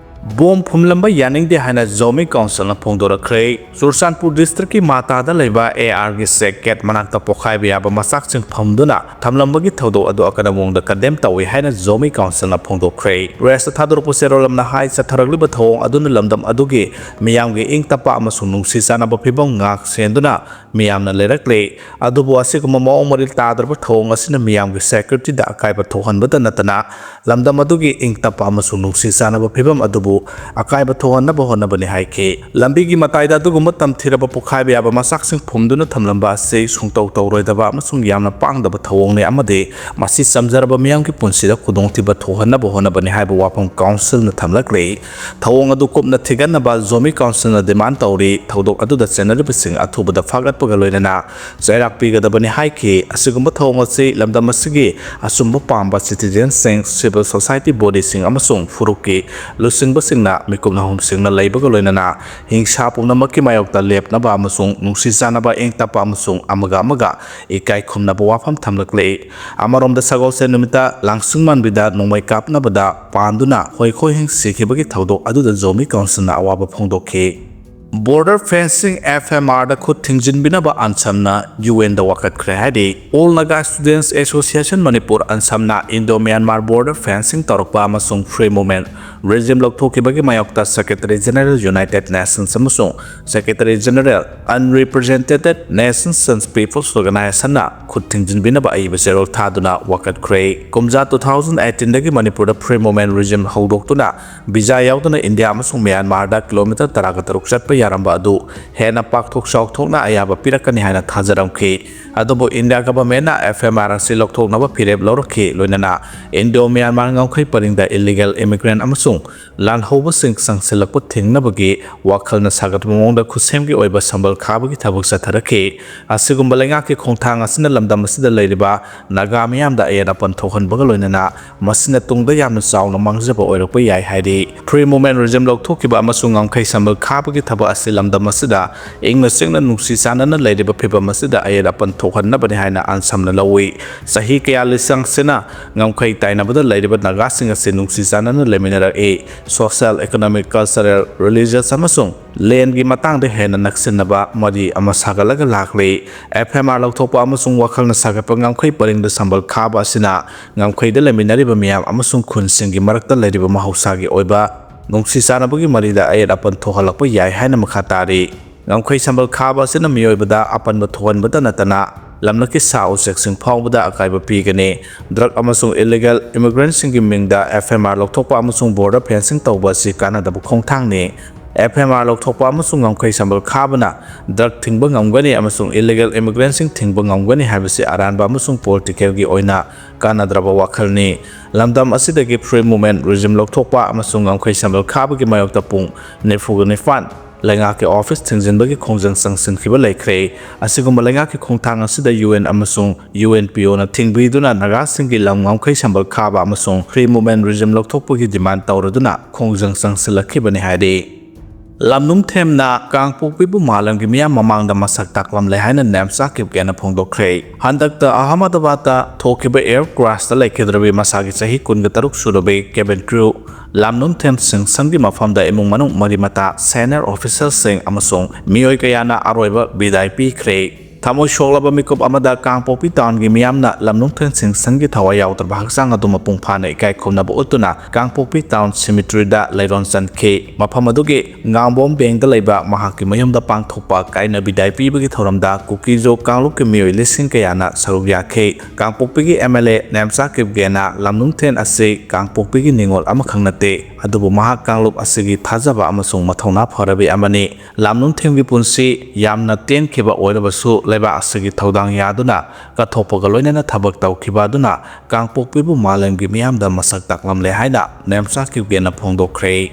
ꯕꯣꯝ ꯐꯨꯝꯂꯝꯕ ꯌꯥꯅꯤꯡꯗꯦ ꯍꯥꯏꯅ Zomi Councilꯅ ꯐꯣꯡꯗꯣꯔꯛꯈ꯭ꯔꯦ꯫ ꯆꯨꯔꯆꯥꯟꯄꯨꯔ districtꯀꯤ ꯃꯥꯇꯥꯗ ꯂꯩꯕ ARꯒꯤ check gate ꯃꯅꯥꯛꯇ ꯄꯣꯈꯥꯏꯕ ꯌꯥꯕ ꯃꯆꯥꯛꯁꯤꯡ ꯐꯨꯝꯗꯨꯅ ꯊꯝꯂꯝꯕꯒꯤ ꯊꯧꯗꯣꯛ ꯑꯗꯨ ꯑꯀꯟꯕ ꯃꯑꯣꯡꯗ condemn ꯇꯧꯏ ꯍꯥꯏꯅ Zomi Councilꯅ ꯐꯣꯡꯗꯣꯛꯈ꯭ꯔꯦ꯫ Pressꯇ ꯊꯥꯗꯣꯔꯛꯄ ꯆꯦꯔꯣꯜ ꯑꯃꯅ ꯍꯥꯏ, ꯆꯠꯊꯔꯛꯂꯤꯕ ꯊꯧꯑꯣꯡ ꯑꯗꯨꯅ ꯂꯝꯗꯝ ꯑꯗꯨꯒꯤ ꯃꯤꯌꯥꯝꯒꯤ ꯏꯪ ꯇꯞꯄ ꯑꯃꯁꯨꯡ ꯅꯨꯡꯁꯤ ꯆꯥꯟꯅꯕ ꯐꯤꯚꯝ ꯉꯥꯛ ꯁꯦꯟꯗꯨꯅ ꯃꯤꯌꯥꯝꯅ ꯂꯩꯔꯛꯂꯤ꯫ ꯑꯗꯨꯕꯨ ꯑꯁꯤꯒꯨꯝꯕ ꯃꯑꯣꯡ ꯃꯔꯤꯜ ꯇꯥꯗ꯭ꯔꯕ ꯊꯧꯑꯣꯡ ꯑꯁꯤꯅ ꯃꯤꯌꯥꯝꯒꯤ securityꯗ ꯑꯀꯥꯏꯕ ꯊꯣꯛꯍꯟꯕꯇ ꯅꯠꯇꯅ ꯂꯝꯗꯝ ꯑꯗꯨꯒꯤ ꯏꯪ ꯇꯞꯄ ꯑꯃꯁꯨꯡ ꯅꯨꯡꯁꯤ ꯆꯥꯟꯅꯕ ꯐꯤꯚꯝ ꯑꯗꯨꯕꯨ ꯑꯀꯥꯏꯕ ꯊꯣꯛꯍꯟꯅꯕ ꯍꯣꯠꯅꯕꯅꯤ ꯍꯥꯏꯈꯤ꯫ ꯂꯝꯕꯤꯒꯤ ꯃꯇꯥꯏꯗ ꯑꯗꯨꯒꯨꯝꯕ ꯇꯝꯊꯤꯔꯕ ꯄꯣꯈꯥꯏꯕ ꯌꯥꯕ ꯃꯆꯥꯛꯁꯤꯡ ꯐꯨꯝꯗꯨꯅ ꯊꯝꯂꯝꯕ ꯑꯁꯤ ꯁꯨꯡꯇꯧ ꯇꯧꯔꯣꯏꯗꯕ ꯑꯃꯁꯨꯡ ꯌꯥꯝꯅ ꯄꯥꯡꯗꯕ ꯊꯧꯑꯣꯡꯅꯤ ꯑꯃꯗꯤ ꯃꯁꯤ ꯆꯝꯖꯔꯕ ꯃꯤꯌꯥꯝꯒꯤ ꯄꯨꯟꯁꯤꯗ ꯈꯨꯗꯣꯡꯊꯤꯕ ꯊꯣꯛꯍꯟꯅꯕ ꯍꯣꯠꯅꯕꯅꯤ ꯍꯥꯏꯕ ꯋꯥꯐꯝ ꯀꯥꯎꯟꯁꯤꯜꯅ ꯊꯝꯂꯛꯂꯤ꯫ ꯊꯧꯑꯣꯡ ꯑꯗꯨ ꯀꯨꯞꯅ ꯊꯤꯒꯠꯅꯕ ꯖꯣꯃꯤ ꯀꯥꯎꯟꯁꯤꯜꯅ ꯗꯤꯃꯥꯟ ꯇꯧꯔꯤ꯫ ꯊꯧꯗꯣꯛ ꯑꯗꯨꯗ ꯆꯦꯟꯅꯔꯤꯕꯁꯤꯡ ꯑꯊꯨꯕꯗ ꯐꯥꯒꯠꯄꯒ ꯂꯣꯏꯅꯅ ꯆꯩꯔꯥꯛ ꯄꯤꯒꯗꯕꯅꯤ ꯍꯥꯏꯈꯤ꯫ ꯑꯁꯤꯒꯨꯝꯕ ꯊꯧꯑꯣꯡ ꯑꯁꯤ ꯂꯝꯗꯝ ꯑꯁꯤꯒꯤ ꯑꯆꯨꯝꯕ ꯄꯥꯝꯕ ꯁꯤꯇꯤꯖꯦꯟꯁꯤꯡ, ꯁꯤꯚꯤꯜ ꯁꯣꯁꯥꯏꯇꯤ ꯕꯣꯗꯤꯁꯤꯡ ꯑꯃꯁꯨꯡ ꯐꯨꯔꯨꯞꯀꯤ ꯂꯨꯆꯤꯡꯕꯁꯤꯡꯅ ꯃꯤꯀꯨꯞ ꯅꯥꯍꯨꯝꯁꯤꯡꯅ ꯂꯩꯕꯒ ꯂꯣꯏꯅꯅ ꯍꯤꯡꯁꯥ ꯄꯨꯝꯅꯃꯛꯀꯤ ꯃꯥꯌꯣꯛꯇ ꯂꯦꯞꯅꯕ ꯑꯃꯁꯨꯡ ꯅꯨꯡꯁꯤ ꯆꯥꯟꯅꯕ, ꯏꯪ ꯇꯞꯄ ꯑꯃꯁꯨꯡ ꯑꯃꯒ ꯑꯃꯒ ꯏꯀꯥꯏ ꯈꯨꯝꯅꯕ ꯋꯥꯐꯝ ꯊꯝꯂꯛꯂꯤ꯫ ꯑꯃꯔꯣꯝꯗ ꯁꯒꯣꯜꯁꯦꯟ ꯅꯨꯃꯤꯠꯇ ꯂꯥꯡꯁꯤꯡ ꯃꯥꯟꯕꯤꯗ ꯅꯣꯡꯃꯩ ꯀꯥꯞꯅꯕꯗ ꯄꯥꯟꯗꯨꯅ ꯍꯣꯏ ꯈꯣꯏꯍꯤꯡ ꯁꯤꯈꯤꯕꯒꯤ ꯊꯧꯗꯣꯛ ꯑꯗꯨꯗ ꯖꯣꯃꯤ ꯀꯥꯎꯟꯁꯤꯜꯅ ꯑꯋꯥꯕ ꯐꯣꯡꯗꯣꯛꯈꯤ꯫ Border fencing, F M R ꯗ ꯈꯨꯠ ꯊꯤꯡꯖꯤꯟꯕꯤꯅꯕ ꯑꯟꯁꯝꯅ ꯌꯨ ꯑꯦꯟꯗ ꯋꯥꯀꯠꯈ꯭ꯔꯦ ꯍꯥꯏꯔꯤ꯫ All Naga Students Association Manipur, ꯑꯟꯁꯝꯅ Indo Myanmar border fencing ꯇꯧꯔꯛꯄ ꯑꯃꯁꯨꯡ free movement regime ꯂꯧꯊꯣꯛꯈꯤꯕꯒꯤ ꯃꯥꯌꯣꯛꯇ Secretary General United Nations ꯑꯃꯁꯨꯡ Secretary General Unrepresented Nations and Peoples Organization ꯅ ꯈꯨꯠ ꯊꯤꯡꯖꯤꯟꯕꯤꯅꯕ ꯑꯏꯕ ꯆꯦꯔꯣꯜ ꯊꯥꯗꯨꯅ ꯋꯥꯀꯠꯈ꯭ꯔꯦ꯫ ꯀꯨꯝꯖꯥ two thousand eighteen ꯗꯒꯤ ꯃꯅꯤꯄꯨꯔꯗ free movement regime ꯍꯧꯗꯣꯛꯇꯨꯅ ꯚꯤꯖꯥ ꯌꯥꯎꯗꯅ ꯏꯟꯗꯤꯌꯥ ꯑꯃꯁꯨꯡ ꯃ꯭ꯌꯥꯟꯃꯥꯔꯗ ꯀꯤꯂꯣꯃꯤꯇꯔ ꯇꯔꯥꯒ ꯇꯔꯨꯛ ꯆꯠꯄ ꯌꯥꯔꯝꯕ ꯑꯗꯨ ꯍꯦꯟꯅ ꯄꯥꯛꯊꯣꯛ ꯆꯥꯎꯊꯣꯛꯅ ꯑꯌꯥꯕ ꯄꯤꯔꯛꯀꯅꯤ ꯍꯥꯏꯅ ꯊꯥꯖꯔꯝꯈꯤ꯫ ꯑꯗꯨꯕꯨ ꯏꯟꯗꯤꯌꯥ ꯒꯚꯔꯟꯃꯦꯟꯠꯅ F M R ꯑꯁꯤ ꯂꯧꯊꯣꯛꯅꯕ ꯐꯤꯔꯦꯞ ꯂꯧꯔꯛꯈꯤ, ꯂꯣꯏꯅꯅ ꯏꯟꯗꯣ ꯃ꯭ꯌꯥꯟꯃꯥꯔ ꯉꯝꯈꯩ ꯄꯔꯤꯡꯗ illegal immigrant ꯑꯃꯁꯨꯡ ꯂꯥꯜꯍꯧꯕꯁꯤꯡ ꯆꯪꯁꯤꯜꯂꯛꯄ ꯊꯤꯡꯅꯕꯒꯤ ꯋꯥꯈꯜꯅ ꯁꯥꯒꯠꯄ ꯃꯑꯣꯡꯗ ꯈꯨꯠꯁꯦꯝꯒꯤ ꯑꯣꯏꯕ ꯁꯝꯕꯜ ꯈꯥꯕꯒꯤ ꯊꯕꯛ ꯆꯠꯊꯔꯛꯈꯤ꯫ ꯑꯁꯤꯒꯨꯝꯕ ꯂꯩꯉꯥꯛꯀꯤ ꯈꯣꯡꯊꯥꯡ ꯑꯁꯤꯅ ꯂꯝꯗꯝ ꯑꯁꯤꯗ ꯂꯩꯔꯤꯕ ꯅꯥꯒꯥ ꯃꯤꯌꯥꯝꯗ ꯑꯌꯦꯠ ꯑꯄꯟ ꯊꯣꯛꯍꯟꯕꯒ ꯂꯣꯏꯅꯅ ꯃꯁꯤꯅ ꯇꯨꯡꯗ ꯌꯥꯝꯅ ꯆꯥꯎꯅ ꯃꯥꯡꯖꯕ ꯑꯣꯏꯔꯛꯄ ꯌꯥꯏ ꯍꯥꯏꯔꯤ꯫ Free movement regime ꯂꯧꯊꯣꯛꯈꯤꯕ ꯑꯃꯁꯨꯡ ꯉꯝꯈꯩ ꯁꯝꯕꯜ ꯈꯥꯕꯒꯤ ꯊꯕꯛ ꯑꯁꯤ ꯂꯝꯗꯝ ꯑꯁꯤꯗ ꯏꯪꯅ ꯆꯤꯛꯅ ꯅꯨꯡꯁꯤ ꯆꯥꯟꯅꯅ ꯂꯩꯔꯤꯕ ꯐꯤꯚꯝ ꯑꯁꯤꯗ ꯑꯌꯦꯠ ꯑꯄꯟ ꯊꯣꯛꯍꯟꯅꯕꯅꯤ ꯍꯥꯏꯅ ꯑꯟꯁꯝꯅ ꯂꯧꯏ꯫ ꯆꯍꯤ ꯀꯌꯥ ꯂꯤꯁꯪꯁꯤꯅ ꯉꯝꯈꯩ ꯇꯥꯏꯅꯕꯗ ꯂꯩꯔꯤꯕ ꯅꯥꯒꯥꯁꯤꯡ ꯑꯁꯤ ꯅꯨꯡꯁꯤ ꯆꯥꯟꯅꯅ ꯂꯩꯃꯤꯟꯅꯔꯛꯏ꯫ Social, economic, cultural, religious ꯑꯃꯁꯨꯡ ꯂꯦꯟꯒꯤ ꯃꯇꯥꯡꯗ ꯍꯦꯟꯅ ꯅꯛꯁꯤꯟꯅꯕ ꯃꯔꯤ ꯑꯃ ꯁꯥꯒꯠꯂꯒ ꯂꯥꯛꯂꯤ꯫ F M R ꯂꯧꯊꯣꯛꯄ ꯑꯃꯁꯨꯡ ꯋꯥꯈꯜꯅ ꯁꯥꯒꯠꯄ ꯉꯝꯈꯩ ꯄꯔꯤꯡꯗ ꯁꯝꯕꯜ ꯈꯥꯕ ꯑꯁꯤꯅ ꯉꯝꯈꯩꯗ ꯂꯩꯃꯤꯟꯅꯔꯤꯕ ꯃꯤꯌꯥꯝ ꯑꯃꯁꯨꯡ ꯈꯨꯟꯁꯤꯡꯒꯤ ꯃꯔꯛꯇ ꯂꯩꯔꯤꯕ ꯃꯍꯧꯁꯥꯒꯤ ꯑꯣꯏꯕ ꯅꯨꯡꯁꯤ ꯆꯥꯟꯅꯕꯒꯤ ꯃꯔꯤꯗ ꯑꯌꯦꯠ ꯑꯄꯟ ꯊꯣꯛꯍꯜꯂꯛꯄ ꯌꯥꯏ ꯍꯥꯏꯅ ꯃꯈꯥ ꯇꯥꯔꯤ꯫ ꯉꯝꯈꯩ ꯁꯝꯕꯜ ꯈꯥꯕ ꯑꯁꯤꯅ ꯃꯤꯑꯣꯏꯕꯗ ꯑꯄꯟꯕ ꯊꯣꯛꯍꯟꯕꯇ ꯅꯠꯇꯅ ꯂꯝꯂꯛꯀꯤ ꯁꯥ ꯎꯆꯦꯛꯁꯤꯡ ꯐꯥꯎꯕꯗ ꯑꯀꯥꯏꯕ ꯄꯤꯒꯅꯤ꯫ ꯗ꯭ꯔꯒ ꯑꯃꯁꯨꯡ ꯏꯂꯤꯒꯦꯜ ꯏꯃꯤꯒ꯭ꯔꯦꯟꯁꯤꯡꯒꯤ ꯃꯤꯡꯗ ꯑꯦꯐ ꯑꯥꯏ ꯑꯥꯔ ꯂꯧꯊꯣꯛꯄ ꯑꯃꯁꯨꯡ ꯕꯣꯔꯗꯔ ꯐꯦꯟꯁꯤꯡ ꯇꯧꯕ ꯑꯁꯤ ꯀꯥꯟꯅꯗꯕ ꯈꯣꯡꯊꯥꯡꯅꯤ꯫ ꯑꯦꯐ ꯑꯥꯏ ꯑꯥꯔ ꯂꯧꯊꯣꯛꯄ ꯑꯃꯁꯨꯡ ꯉꯝꯈꯩ ꯁꯝꯕꯜ ꯈꯥꯕꯅ ꯗ꯭ꯔꯒ ꯊꯤꯡꯕ ꯉꯝꯒꯅꯤ ꯑꯃꯁꯨꯡ ꯏꯂꯤꯒꯦꯜ ꯏꯃꯤꯒ꯭ꯔꯦꯟꯁꯤꯡ ꯊꯤꯡꯕ ꯉꯝꯒꯅꯤ ꯍꯥꯏꯕꯁꯤ ꯑꯔꯥꯟꯕ ꯑꯃꯁꯨꯡ ꯄꯣꯂꯤꯇꯤꯀꯦꯜꯒꯤ ꯑꯣꯏꯅ ꯀꯥꯟꯅꯗ꯭ꯔꯕ ꯋꯥꯈꯜꯅꯤ꯫ ꯂꯝꯗꯝ ꯑꯁꯤꯗꯒꯤ ꯐ꯭ꯔꯤ ꯃꯨꯚꯃꯦꯟꯠ ꯔꯤꯖꯤꯝ ꯂꯧꯊꯣꯛꯄ ꯑꯃꯁꯨꯡ ꯉꯝꯈꯩ ꯁꯝꯕꯜ ꯈꯥꯕꯒꯤ ꯃꯥꯌꯣꯛꯇ ꯄꯨꯡ ꯅꯤꯐꯨꯒ ꯅꯤꯄꯥꯟ ꯂꯩꯉꯥꯛꯀꯤ ꯑꯣꯐꯤꯁ ꯊꯤꯡꯖꯤꯟꯕꯒꯤ ꯈꯣꯡꯖꯪ ꯆꯪꯁꯤꯟꯈꯤꯕ ꯂꯩꯈ꯭ꯔꯦ꯫ ꯑꯁꯤꯒꯨꯝꯕ ꯂꯩꯉꯥꯛꯀꯤ ꯈꯣꯡꯊꯥꯡ ꯑꯁꯤꯗ ꯌꯨ ꯑꯦꯟ ꯑꯃꯁꯨꯡ ꯌꯨ ꯑꯦꯟ ꯄꯤ ꯑꯣꯅ ꯊꯤꯡꯕꯤꯗꯨꯅ ꯅꯥꯒꯥꯁꯤꯡꯒꯤ ꯂꯝ ꯉꯝꯈꯩ ꯁꯝꯕꯜ ꯈꯥꯕ ꯑꯃꯁꯨꯡ ꯐ꯭ꯔꯤ ꯃꯨꯚꯃꯦꯟꯠ ꯔꯤꯖꯤꯝ ꯂꯧꯊꯣꯛꯄꯒꯤ ꯗꯤꯃꯥꯟꯗ ꯇꯧꯔꯗꯨꯅ ꯈꯣꯡꯖꯪ ꯆꯪꯁꯤꯜꯂꯛꯈꯤꯕꯅꯤ ꯍꯥꯏꯔꯤ꯫ ꯂꯝꯅꯨꯡꯊꯦꯝꯅ ꯀꯥꯡꯄꯣꯛꯄꯤꯕꯨ ꯃꯥꯂꯦꯝꯒꯤ ꯃꯤꯌꯥꯝ ꯃꯃꯥꯡꯗ ꯃꯁꯛ ꯇꯥꯛꯂꯝꯂꯦ ꯍꯥꯏꯅ ꯅꯦꯝꯆꯥ ꯀꯤꯞꯒꯦꯅ ꯐꯣꯡꯗꯣꯛꯈ꯭ꯔꯦ꯫ ꯍꯟꯗꯛꯇ ꯑꯍꯃꯗꯕꯥꯗꯇ ꯊꯣꯛꯈꯤꯕ ꯑꯦꯌꯔ ꯀ꯭ꯔꯥꯁꯇ ꯂꯩꯈꯤꯗ꯭ꯔꯕꯤ ꯃꯁꯥꯒꯤ ꯆꯍꯤ ꯀꯨꯟꯒ ꯇꯔꯨꯛ ꯁꯨꯔꯕꯤ ꯀꯦꯕꯤꯟ ꯀ꯭ꯔꯨ ꯂꯝꯅꯨꯡꯊꯦꯝ ꯁꯤꯡꯁꯟꯒꯤ ꯃꯐꯝꯗ ꯏꯃꯨꯡ ꯃꯅꯨꯡ, ꯃꯔꯤ ꯃꯇꯥ, ꯁꯦꯅꯤꯌꯔ ꯑꯣꯐꯤꯁꯤꯌꯦꯜꯁꯤꯡ ꯑꯃꯁꯨꯡ ꯃꯤꯑꯣꯏ ꯀꯌꯥꯅ ꯑꯔꯣꯏꯕ ꯕꯤꯗꯥꯏ ꯄꯤꯈ꯭ꯔꯦ꯫ ꯊꯃꯣꯏ ꯁꯣꯛꯂꯕ ꯃꯤꯀꯨꯞ ꯑꯃꯗ ꯀꯥꯡꯄꯣꯛꯄꯤ ꯇꯥꯎꯟꯒꯤ ꯃꯤꯌꯥꯝꯅ ꯂꯝꯅꯨꯡꯊꯦꯝ ꯁꯤꯡꯁꯟꯒꯤ ꯊꯋꯥꯏ ꯌꯥꯎꯗ꯭ꯔꯕ ꯍꯛꯆꯥꯡ ꯑꯗꯨ ꯃꯄꯨꯡ ꯐꯥꯅ ꯏꯀꯥꯏ ꯈꯨꯝꯅꯕ ꯎꯠꯇꯨꯅ ꯀꯥꯡꯄꯣꯛꯄꯤ ꯇꯥꯎꯟ ꯁꯤꯃꯤꯇ꯭ꯔꯤꯗ ꯂꯩꯔꯣꯟ ꯆꯟꯈꯤ꯫ ꯃꯐꯝ ꯑꯗꯨꯒꯤ ꯉꯥꯝꯕꯣꯝ ꯕꯦꯡꯗ ꯂꯩꯕ ꯃꯍꯥꯛꯀꯤ ꯃꯌꯨꯝꯗ ꯄꯥꯡꯊꯣꯛꯄ ꯀꯥꯏꯅ ꯕꯤꯗꯥꯏ ꯄꯤꯕꯒꯤ ꯊꯧꯔꯝꯗ ꯀꯨꯀꯤꯖꯣ ꯀꯥꯡꯂꯨꯞꯀꯤ ꯃꯤꯑꯣꯏ ꯂꯤꯁꯤꯡ ꯀꯌꯥꯅ ꯁꯔꯨꯛ ꯌꯥꯈꯤ꯫ ꯀꯥꯡꯄꯣꯛꯄꯤꯒꯤ ꯑꯦꯝ ꯑꯦꯜ ꯑꯦ ꯅꯦꯝꯆꯥ ꯀꯤꯞꯒꯦꯅ ꯂꯝꯅꯨꯡꯊꯦꯝ ꯑꯁꯤ ꯀꯥꯡꯄꯣꯛꯄꯤꯒꯤ ꯅꯤꯉꯣꯜ ꯑꯃꯈꯛ ꯅꯠꯇꯦ, ꯑꯗꯨꯕꯨ ꯃꯍꯥꯛ ꯀꯥꯡꯂꯨꯞ ꯑꯁꯤꯒꯤ ꯊꯥꯖꯕ ꯑꯃꯁꯨꯡ ꯃꯊꯧꯅꯥ ꯐꯔꯕꯤ ꯑꯃꯅꯤ꯫ ꯂꯝꯅꯨꯡꯊꯦꯝꯒꯤ ꯄꯨꯟꯁꯤ ꯌꯥꯝꯅ ꯇꯦꯟꯈꯤꯕ ꯑꯣꯏꯔꯕꯁꯨ, ꯂꯩꯕꯥꯛ ꯑꯁꯤꯒꯤ ꯊꯧꯗꯥꯡ ꯌꯥꯗꯨꯅ ꯀꯠꯊꯣꯛꯄꯒ ꯂꯣꯏꯅꯅ ꯊꯕꯛ ꯇꯧꯈꯤꯕ ꯑꯗꯨꯅ ꯀꯥꯡꯄꯣꯛꯄꯤꯕꯨ ꯃꯥꯂꯦꯝꯒꯤ ꯃꯤꯌꯥꯝꯗ ꯃꯁꯛ ꯇꯥꯛꯂꯝꯂꯦ ꯍꯥꯏꯅ Nemcha ꯀꯤꯞꯒꯦꯅ ꯐꯣꯡꯗꯣꯛꯈ꯭ꯔꯦ꯫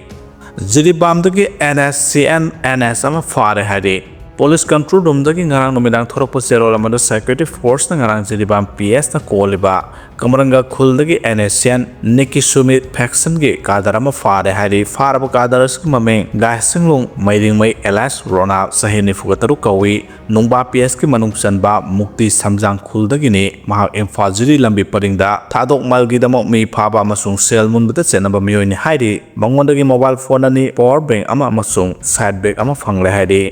ꯖꯤꯔꯤꯕꯥꯝꯗꯒꯤ and S C and and ꯑꯦꯁ ꯑꯃ ꯐꯥꯔꯦ ꯍꯥꯏꯔꯤ꯫ ꯄꯨꯂꯤꯁ ꯀꯟꯇ꯭ꯔꯣꯜ ꯔꯨꯝꯗꯒꯤ ꯉꯔꯥꯡ ꯅꯨꯃꯤꯗꯥꯡ ꯊꯣꯔꯛꯄ ꯆꯦꯔꯣꯜ ꯑꯃꯗ ꯁꯦꯀ꯭ꯌꯨꯔꯤꯇꯤ ꯐꯣꯔꯁꯅ ꯉꯔꯥꯡ ꯖꯤꯔꯤꯕꯥꯝ ꯄꯤ ꯑꯦꯁꯅ ꯀꯣꯜꯂꯤꯕ ꯀꯃꯔꯪꯒ ꯈꯨꯜꯗꯒꯤ ꯑꯦꯟ ꯑꯦꯁ ꯁꯤ ꯑꯦꯟ ꯅꯤꯀꯤꯁꯨꯃꯤ ꯐꯦꯛꯁꯟꯒꯤ ꯀꯥꯗꯔ ꯑꯃ ꯐꯥꯔꯦ ꯍꯥꯏꯔꯤ꯫ ꯐꯥꯔꯕ ꯀꯥꯗꯔ ꯑꯁꯤꯒꯤ ꯃꯃꯤꯡ ꯒꯥꯏꯁꯤꯡꯂꯨꯡ ꯃꯩꯔꯤꯡꯃꯩ ꯑꯦꯂꯥꯏꯁ ꯔꯣꯅꯥ, ꯆꯍꯤ ꯅꯤꯐꯨꯒ ꯇꯔꯨꯛ ꯀꯧꯏ꯫ ꯅꯨꯡꯕꯥ ꯄꯤ ꯑꯦꯁꯀꯤ ꯃꯅꯨꯡ ꯆꯟꯕ ꯃꯨꯛꯇꯤ ꯁꯝꯖꯥꯡ ꯈꯨꯜꯗꯒꯤꯅꯤ꯫ ꯃꯍꯥꯛ ꯏꯝꯐꯥꯜ ꯖꯤꯔꯤ ꯂꯝꯕꯤ ꯄꯔꯤꯡꯗ ꯊꯥꯗꯣꯛ ꯃꯜꯒꯤꯗꯃꯛ ꯃꯤ ꯐꯥꯕ ꯑꯃꯁꯨꯡ ꯁꯦꯜ ꯃꯨꯟꯕꯗ ꯆꯦꯠꯅꯕ ꯃꯤꯑꯣꯏꯅꯤ ꯍꯥꯏꯔꯤ꯫ ꯃꯉꯣꯟꯗꯒꯤ ꯃꯣꯕꯥꯏꯜ ꯐꯣꯟ ꯑꯅꯤ, ꯄꯋꯥꯔ ꯕꯦꯡꯛ ꯑꯃ ꯑꯃꯁꯨꯡ ꯁꯥꯏꯠ ꯕꯦꯒ ꯑꯃ ꯐꯪꯂꯦ ꯍꯥꯏꯔꯤ꯫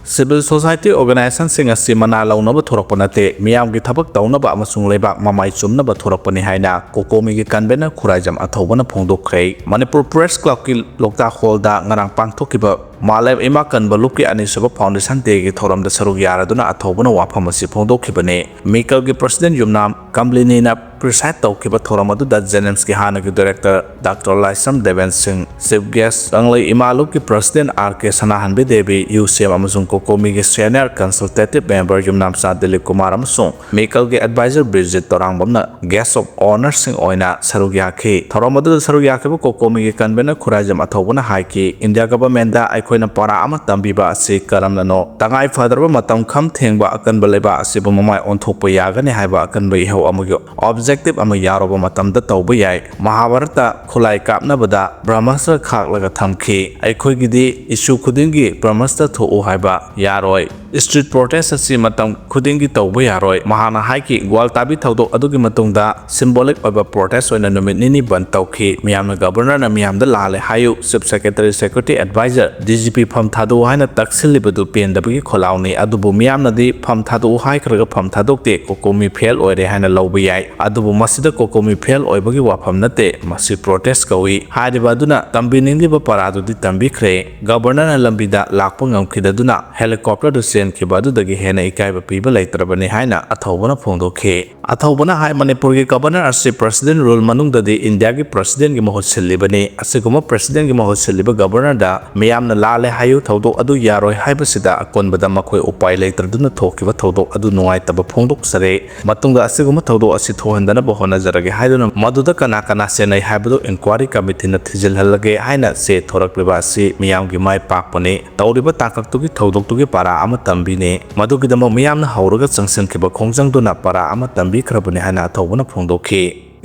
Civil society organizationꯁꯤꯡ ꯑꯁꯤ ꯃꯅꯥ ꯂꯧꯅꯕ ꯊꯣꯔꯛꯄ ꯅꯠꯇꯦ, ꯃꯤꯌꯥꯝꯒꯤ ꯊꯕꯛ ꯇꯧꯅꯕ ꯑꯃꯁꯨꯡ ꯂꯩꯕꯥꯛ ꯃꯃꯥꯏ ꯆꯨꯝꯅꯕ ꯊꯣꯔꯛꯄꯅꯤ ꯍꯥꯏꯅ ꯀꯣꯀꯣꯃꯤꯒꯤ convener ꯈꯨꯔꯥꯏꯖꯝ ꯑꯊꯧꯕꯅ ꯐꯣꯡꯗꯣꯛꯈ꯭ꯔꯦ꯫ ꯃꯅꯤꯄꯨꯔ Press Clubꯀꯤ ꯂꯣꯛꯇꯥꯛ Hallꯗ ꯉꯔꯥꯡ ꯄꯥꯡꯊꯣꯛꯈꯤꯕ ꯃꯥꯂꯦꯝ ꯏꯃꯥ ꯀꯟꯕ ꯂꯨꯞꯀꯤ ꯑꯅꯤꯁꯨꯕ Foundation Dayꯒꯤ ꯊꯧꯔꯝꯗ ꯁꯔꯨꯛ ꯌꯥꯔꯗꯨꯅ ꯑꯊꯧꯕꯅ ꯋꯥꯐꯝ ꯑꯁꯤ ꯐꯣꯡꯗꯣꯛꯈꯤꯕꯅꯤ꯫ ꯃꯤꯀꯜꯒꯤ President ꯌꯨꯝꯅꯥꯝ ꯀꯝꯂꯤꯅꯤꯅ preside ꯇꯧꯈꯤꯕ ꯊꯧꯔꯝ ꯑꯗꯨꯗ JNIMSꯀꯤ ꯍꯥꯟꯅꯒꯤ director Doctor ꯂꯥꯏꯁ꯭ꯔꯝ ꯗꯦꯕꯦꯟ ꯁꯤꯡ, chief guest ꯀꯪꯂꯩ ꯏꯃꯥ ꯂꯨꯞꯀꯤ President R K ꯁꯅꯥꯍꯟꯕꯤ ꯗꯦꯕꯤ, ꯌꯨꯁꯦꯝ ꯑꯃꯁꯨꯡ ꯀꯣꯀꯣꯃꯤꯒꯤ senior consultative member ꯌꯨꯝꯅꯥꯝꯆꯥ Dilip Kumar ꯑꯃꯁꯨꯡ ꯃꯤꯀꯜꯒꯤ advisor ꯕꯤꯔꯖꯤꯠ ꯇꯣꯔꯥꯡꯕꯝꯅ guest of honourꯁꯤꯡ ꯑꯣꯏꯅ ꯁꯔꯨꯛ ꯌꯥꯈꯤ꯫ ꯊꯧꯔꯝ ꯑꯗꯨꯗ ꯁꯔꯨꯛ ꯌꯥꯈꯤꯕ ꯀꯣꯀꯣꯃꯤꯒꯤ convener ꯈꯨꯔꯥꯏꯖꯝ ꯑꯊꯧꯕꯅ ꯍꯥꯏꯈꯤ, India governmentꯗ ꯑꯩꯈꯣꯏꯅ ꯄꯔꯥ ꯑꯃ ꯇꯝꯕꯤꯕ ꯑꯁꯤ ꯀꯔꯝꯅꯅꯣ? ꯇꯉꯥꯏ ꯐꯗ꯭ꯔꯕ ꯃꯇꯝ ꯈꯝ ꯊꯦꯡꯕ ꯑꯀꯟꯕ ꯂꯩꯕꯥꯛ ꯑꯁꯤꯕꯨ ꯃꯃꯥꯏ ꯑꯣꯟꯊꯣꯛꯄ ꯌꯥꯒꯅꯤ ꯍꯥꯏꯕ ꯑꯀꯟꯕ ꯏꯍꯧ ꯑꯃꯒꯤ objective ꯑꯃ ꯌꯥꯎꯔꯕ ꯃꯇꯝꯗ ꯇꯧꯕ ꯌꯥꯏ꯫ ꯃꯍꯥꯚꯥꯔꯠꯇ ꯈꯨꯠꯂꯥꯏ ꯀꯥꯞꯅꯕꯗ ꯕ꯭ꯔꯍꯃꯁꯇ꯭ꯔ ꯈꯥꯛꯂꯒ ꯊꯝꯈꯤ꯫ ꯑꯩꯈꯣꯏꯒꯤꯗꯤ issue ꯈꯨꯗꯤꯡꯒꯤ ꯕ꯭ꯔꯍꯃꯁꯇ꯭ꯔ ꯊꯣꯛꯎ ꯍꯥꯏꯕ ꯌꯥꯔꯣꯏ꯫ Street protest ꯑꯁꯤ ꯃꯇꯝ ꯈꯨꯗꯤꯡꯒꯤ ꯇꯧꯕ ꯌꯥꯔꯣꯏ꯫ ꯃꯍꯥꯛꯅ ꯍꯥꯏꯈꯤ, ꯒ꯭ꯋꯥꯜꯇꯥꯕꯤ ꯊꯧꯗꯣꯛ ꯑꯗꯨꯒꯤ ꯃꯇꯨꯡꯗ symbolic ꯑꯣꯏꯕ protest ꯑꯣꯏꯅ ꯅꯨꯃꯤꯠ ꯅꯤꯅꯤ ꯕꯟꯗ ꯇꯧꯈꯤ꯫ ꯃꯤꯌꯥꯝꯅ governorꯅ ꯃꯤꯌꯥꯝꯗ ꯂꯥꯜꯂꯦ ꯍꯥꯏꯌꯨ, chief secretary, security advisor, DGP ꯐꯝ ꯊꯥꯗꯣꯛꯎ ꯍꯥꯏꯅ ꯇꯛꯁꯤꯜꯂꯤꯕꯗꯨ ꯄꯦꯟꯗꯕꯒꯤ ꯈꯣꯜꯂꯥꯎꯅꯤ꯫ ꯑꯗꯨꯕꯨ ꯃꯤꯌꯥꯝꯅꯗꯤ ꯐꯝ ꯊꯥꯗꯣꯛꯎ ꯍꯥꯏꯈ꯭ꯔꯒ ꯐꯝ ꯊꯥꯗꯣꯛꯇꯦ, ꯀꯣꯀꯣꯃꯤ fail ꯑꯣꯏꯔꯦ ꯍꯥꯏꯅ ꯂꯧꯕ ꯌꯥꯏ꯫ ꯑꯗꯨꯕꯨ ꯃꯁꯤꯗ ꯀꯣꯀꯣꯃꯤ fail ꯑꯣꯏꯕꯒꯤ ꯋꯥꯐꯝ ꯅꯠꯇꯦ, ꯃꯁꯤ protest ꯀꯧꯏ꯫ ꯍꯥꯏꯔꯤꯕ ꯑꯗꯨꯅ ꯇꯝꯕꯤꯅꯤꯡꯂꯤꯕ ꯄꯔꯥꯗꯨꯗꯤ ꯇꯝꯕꯤꯈ꯭ꯔꯦ꯫ Governorꯅ ꯂꯝꯕꯤꯗ ꯂꯥꯛꯄ ꯉꯝꯈꯤꯗꯗꯨꯅ helicopterꯗꯨ ꯆꯦꯟꯈꯤꯕ ꯑꯗꯨꯗꯒꯤ ꯍꯦꯟꯅ ꯏꯀꯥꯏꯕ ꯄꯤꯕ ꯂꯩꯇ꯭ꯔꯕꯅꯤ ꯍꯥꯏꯅ ꯑꯊꯧꯕꯅ ꯐꯣꯡꯗꯣꯛꯈꯤ꯫ ꯑꯊꯧꯕꯅ ꯍꯥꯏ, ꯃꯅꯤꯄꯨꯔꯒꯤ governor ꯑꯁꯤ President rule ꯃꯅꯨꯡꯗꯗꯤ Indiaꯒꯤ Presidentꯒꯤ ꯃꯍꯨꯠ ꯁꯤꯜꯂꯤꯕꯅꯤ꯫ ꯑꯁꯤꯒꯨꯝꯕ Presidentꯒꯤ ꯃꯍꯨꯠ ꯁꯤꯜꯂꯤꯕ governorꯗ ꯃꯤꯌꯥꯝꯅ ꯂꯥꯜꯂꯦ ꯍꯥꯏꯌꯨ ꯊꯧꯗꯣꯛ ꯑꯗꯨ ꯌꯥꯔꯣꯏ ꯍꯥꯏꯕꯁꯤꯗ ꯑꯀꯣꯟꯕꯗ ꯃꯈꯣꯏ ꯎꯄꯥꯏ ꯂꯩꯇ꯭ꯔꯗꯨꯅ ꯊꯣꯛꯈꯤꯕ ꯊꯧꯗꯣꯛ ꯑꯗꯨ ꯅꯨꯡꯉꯥꯏꯇꯕ ꯐꯣꯡꯗꯣꯛꯆꯔꯦ꯫ ꯃꯇꯨꯡꯗ ꯑꯁꯤꯒꯨꯝꯕ ꯊꯧꯗꯣꯛ ꯑꯁꯤ ꯊꯣꯛꯍꯟꯗꯅꯕ ꯍꯣꯠꯅꯖꯔꯒꯦ ꯍꯥꯏꯗꯨꯅ ꯃꯗꯨꯗ ꯀꯅꯥ ꯀꯅꯥ ꯆꯦꯟꯅꯩ ꯍꯥꯏꯕꯗꯨ inquiry committeeꯅ ꯊꯤꯖꯤꯜꯍꯜꯂꯒꯦ ꯍꯥꯏꯅ ꯆꯦ ꯊꯣꯔꯛꯂꯤꯕ ꯑꯁꯤ ꯃꯤꯌꯥꯝꯒꯤ ꯃꯥꯏ ꯄꯥꯛꯄꯅꯤ꯫ ꯇꯧꯔꯤꯕ ꯇꯥꯡꯀꯛꯇꯨꯒꯤ ꯊꯧꯗꯣꯛꯇꯨꯒꯤ ꯄꯔꯥ ꯑꯃ ꯇꯝꯕꯤꯅꯤ꯫ ꯃꯗꯨꯒꯤꯗꯃꯛ ꯃꯤꯌꯥꯝꯅ ꯍꯧꯔꯒ ꯆꯪꯁꯤꯟꯈꯤꯕ ꯈꯣꯡꯖꯪꯗꯨꯅ ꯄꯔꯥ ꯑꯃ ꯇꯝꯕꯤꯈ꯭ꯔꯕꯅꯤ ꯍꯥꯏꯅ ꯑꯊꯧꯕꯅ ꯐꯣꯡꯗꯣꯛꯈꯤ꯫